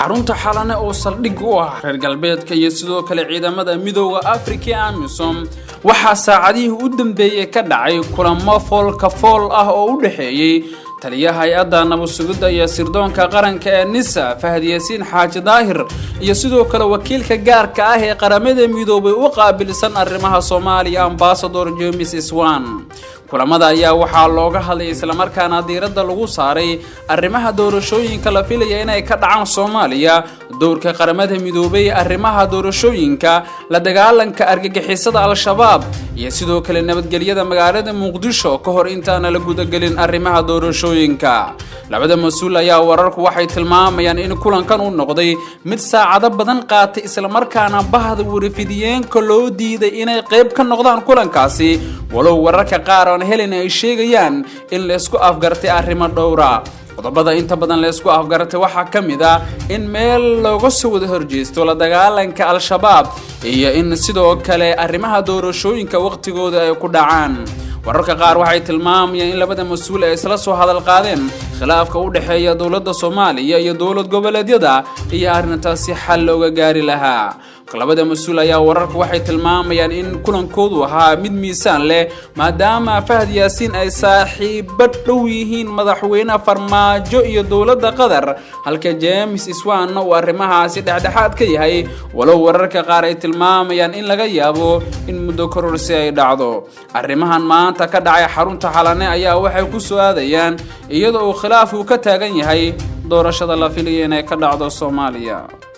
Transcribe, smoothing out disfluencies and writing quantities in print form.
Xarunta Xalane oo saldhig u ah reer galbeedka iyo sidoo kale ciidamada Midowga Afrika ee AMISOM, waxaa saacadihii u dambeeyey ka dhacay kulamo foolka fool ah oo u dhexeeyey taliyaha hay-adda nabad sugidda iyo sirdoonka qaranka ee NISA, Fahad Yaasiin Xaaji Daahir, iyo sidoo kale wakiilka gaarka ah ee Qaramada Midoobay u qaabilsan arrimaha Soomaaliya, Ambassador James Swan. Kulamada ayaa waxaa looga hadlay islamarkaana diiradda lagu saaray arrimaha doorashooyinka la filaya inay ka dhacaan Soomaaliya, dowrka Qaramada Midoobay ee arrimaha doorashooyinka, la dagaalanka argagixisada Al-Shabaab iyo sidoo kale nabadgelyada magaalada Muqdisho ka hor intaana la gudagelin arrimaha doorashooyinka. Labada mas-uul ayaa wararku waxay tilmaamayaan in kulankan uu noqday mid saacado badan qaatay, islamarkaana bahda warfidiyeenka loo diiday inay qayb ka noqdaan kulankaasi, walow wararka qaar aan helin ay sheegayaan in laysku afgartay arrimo dhowra. Qodobada inta badan laysku afgaratay waxaa ka mid ah in meel looga soo wada horjeesto la dagaalanka Al-Shabaab iyo in sidoo kale arrimaha doorashooyinka waqtigooda ay ku dhacaan. Wararka qaar waxay tilmaamayaan in labada mas-uul ay isla soo hadal qaadeen khilaafka u dhexeeya dowladda Soomaaliya iyo dowlad goboleedyada iyo arrintaasi xal looga gaari lahaa. Labada mas-uul ayaa wararku waxay tilmaamayaan in kulankoodu ahaa mid miisaan leh, maadaama Fahad Yaasiin ay saaxiibo dhow yihiin madaxweyne Farmaajo iyo dowladda Qatar, halka James Swanna uu arrimahaasi dhexdhexaad ka yahay, walow wararka qaar ay tilmaamayaan in laga yaabo in muddo kororsi ay dhacdo. Arrimahan maanta ka dhacay xarunta Xalane ayaa waxay ku soo aadayaan iyadoo uu khilaaf uu ka taagan yahay doorashada la filaya inay ka dhacdo Soomaaliya.